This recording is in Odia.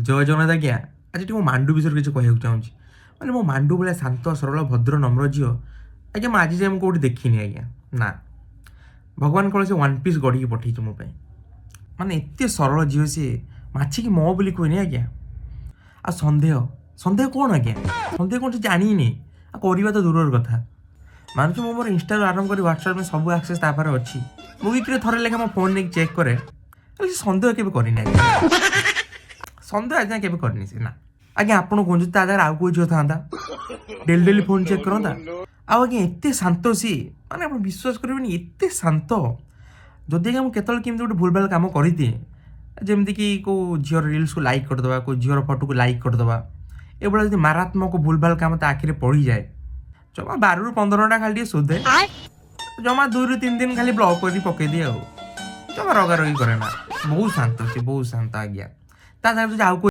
ଜୟ ଜଗନ୍ନାଥ ଆଜ୍ଞା। ଆଜି ଟିକେ ମୋ ମାଣ୍ଡୁ ବିଷୟରେ କିଛି କହିବାକୁ ଚାହୁଁଛି। ମାନେ ମୋ ମାଣ୍ଡୁ ଭଳିଆ ଶାନ୍ତ, ସରଳ, ଭଦ୍ର, ନମ୍ର ଝିଅ ଆଜ୍ଞା ମୁଁ ଆଜି ଯାଏଁ ମୁଁ କେଉଁଠି ଦେଖିନି ଆଜ୍ଞା। ନା, ଭଗବାନ କଣ ସେ ୱାନ୍ ପିସ୍ ଗଢ଼ିକି ପଠେଇଛି ମୋ ପାଇଁ। ମାନେ ଏତେ ସରଳ ଝିଅ ସିଏ, ମାଛିକି ମ ବୋଲି କୁହେନି ଆଜ୍ଞା। ଆଉ ସନ୍ଦେହ, ସନ୍ଦେହ କ'ଣ ଆଜ୍ଞା? ସନ୍ଦେହ କ'ଣ ସେ ଜାଣିନି, ଆଉ କରିବା ତ ଦୂରର କଥା। ମାନୁଛୁ, ମୁଁ ମୋର ଇନଷ୍ଟାରୁ ଆରମ୍ଭ କରି ହ୍ୱାଟ୍ସଆପ୍ରେ ସବୁ ଆକ୍ସେସ୍ ତା ପାଖରେ ଅଛି। ମୁଁ ୱିକ୍ରେ ଥରେ ଲେଖା ମୋ ଫୋନ୍ ନେଇକି ଚେକ୍ କରେ। ହେଲେ ସେ ସନ୍ଦେହ କେବେ କରିନି ଆଜ୍ଞା। ସନ୍ଦେହ ଆଜି ଯାଏଁ କେବେ କରିନି ସେ। ନା ଆଜ୍ଞା, ଆପଣ କୁହନ୍ତୁ, ତା ଜାଗାରେ ଆଉ କେଉଁ ଝିଅ ଥାନ୍ତା, ଡେଲି ଡେଲି ଫୋନ୍ ଚେକ୍ କରନ୍ତା? ଆଉ ଆଜ୍ଞା, ଏତେ ଶାନ୍ତ ସିଏ, ମାନେ ଆପଣ ବିଶ୍ୱାସ କରିବେନି, ଏତେ ଶାନ୍ତ। ଯଦି ଆଜ୍ଞା ମୁଁ କେତେବେଳେ କେମିତି ଗୋଟେ ଭୁଲଭାଲ କାମ କରିଦିଏ, ଯେମିତିକି କେଉଁ ଝିଅର ରିଲ୍ସକୁ ଲାଇକ୍ କରିଦେବା, କେଉଁ ଝିଅର ଫଟୋକୁ ଲାଇକ୍ କରିଦେବା, ଏଭଳିଆ ଯଦି ମାରାତ୍ମକ ଭୁଲଭାଲ କାମ ତା ଆଖିରେ ପଡ଼ିଯାଏ, ଜମା 12ରୁ 15 ଘଣ୍ଟା ଖାଲି ଟିକେ ଶୋଧେ। ଜମା 2ରୁ 3 ଦିନ ଖାଲି ବ୍ଲକ୍ କରି ପକେଇଦିଏ। ଆଉ ଜମା ରଗାରଗି କରେ ନା। ବହୁତ ଶାନ୍ତ ସେ, ବହୁତ ଶାନ୍ତ ଆଜ୍ଞା। ତା ସାଙ୍ଗରେ ଯଦି ଆଉ କେଉଁ